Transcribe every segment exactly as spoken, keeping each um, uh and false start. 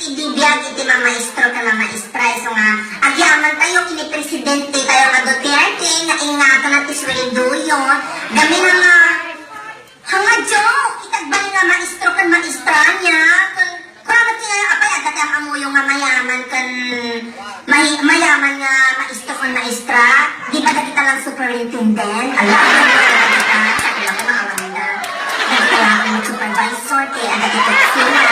Idi biag iti mamaestro ken mamaestra, isu nga agyaman tayo ken ni presidente tayo nga Duterte nga ingato na ti sweldoyo. Gamin nga Hanga, Joe, itagbaling nga maestro ken maestra niya. Ken, kuramat ti nga, apay, adda ti am-amuyo nga mayaman ken may-, mayaman nga maestro ken maestra. Di ba dagita lang superintendent? Ala, ano ba dagita? Sa ila ko, maawanda. Dagita lang ang supervisor, kay adda ti tuksina.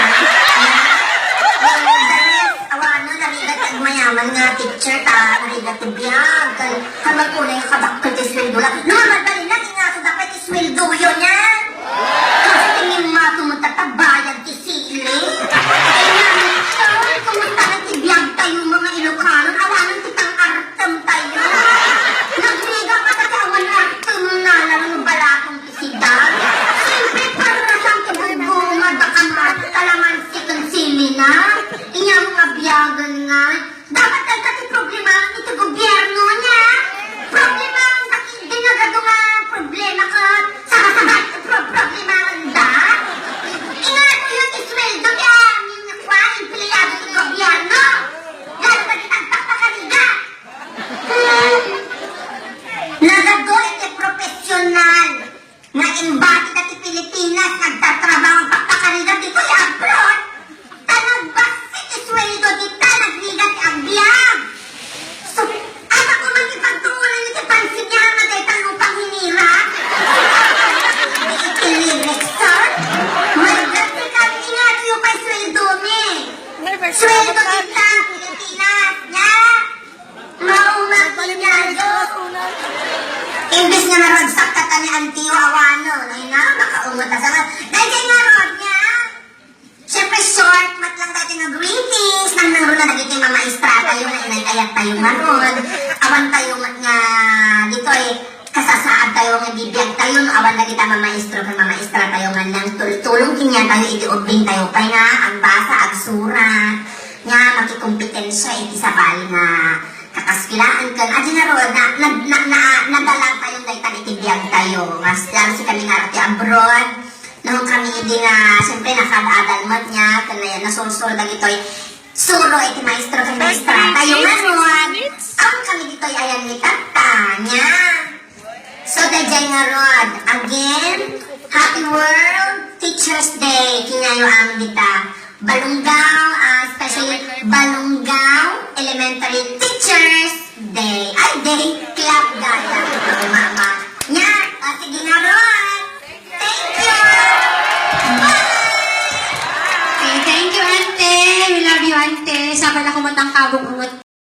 Well, the rest, awa, ano, narigat ti agmayaman nga teacher, ta, narigat ti biag. Ken, Kama ko na yung kadakkel ti sweldo la. No, madali na, ingato dapat ti sweldoyo niya. Kasi tingin mo, tumutatabayad ti sili. Kaya nga, kumusta na ti biag tayo, mga Ilocano? Awanan ti pang-artem tayo. Nagriga ka sa awan artem na, lalo ng balatong ti sida. Siyempre, para sa ang tibugbo, madakamat, kalamansi, kang sili na. Inyang nga biagan nga. Dapat dayta ti problema iti gobierno niya. Problema dagiti nagadu nga problema ket saka-saka ti pro-, problema da. Ingato iti sweldo ti amin nga kua, empleyado ti gobierno. Lalo dagiti agpakpakarigat. Nagadu iti profesional. Nga imbati dati Pilipinas, nagtatrabaho, agpakpakarigat ditoy abroad. Ta nagbassit ti sweldo dita, nagrigat ti agbiag. So, adda ko man ti pagtuunan iti pansit nga dayta lupang hinira. Iti lyrics, sir. May dati kami nga tuyo pa'y sweldo mi. Sweldo dita, Pilipinas, nga. Mauna ti niayo. Imbes nga naragsak ka ta ni Auntie, awanen. Ay na, makaungot a sa nga. Daydiay ngarud nga. Siyempre, short, met lang daytoy nga greetings. Nangnangruna dagiti mamaestra tayo nga inay-ayat tayo ngarud. Awan tayo met nga ditoy kasasaad tayo nga bibiag tayo, no? Awan dagita mamaestro ken mamaestra tayo nga nangtultulong kaniatayo iti ubbing tayo pay nga agbasa, agsurat. Nga makikompetensya iti sabali nga kakaskelaan ken adi ngarud, na, na, na, na, nadala tayo daytan iti biag tayo. Mas lalo si kami nga ti abroad. No, kami idi nga, siyempre, nakaad-adal met nga, ken na-, nasursur dagitoy suro iti maestro ken maestra tayo ngarud. Awan kami ditoy ayan ni Tata, nga. So, daydiay ngarud, again, Happy World Teachers Day, kaniayo amin dita. Balungaw, ah, especially Balungaw Elementary Teachers Day. Ay, day, club gaya. Mama. Nya, ah, sige ngarud. Thank you. Bye. Okay, thank you, Ante. We love you, Ante. Sabay na kumutang kabong ungot.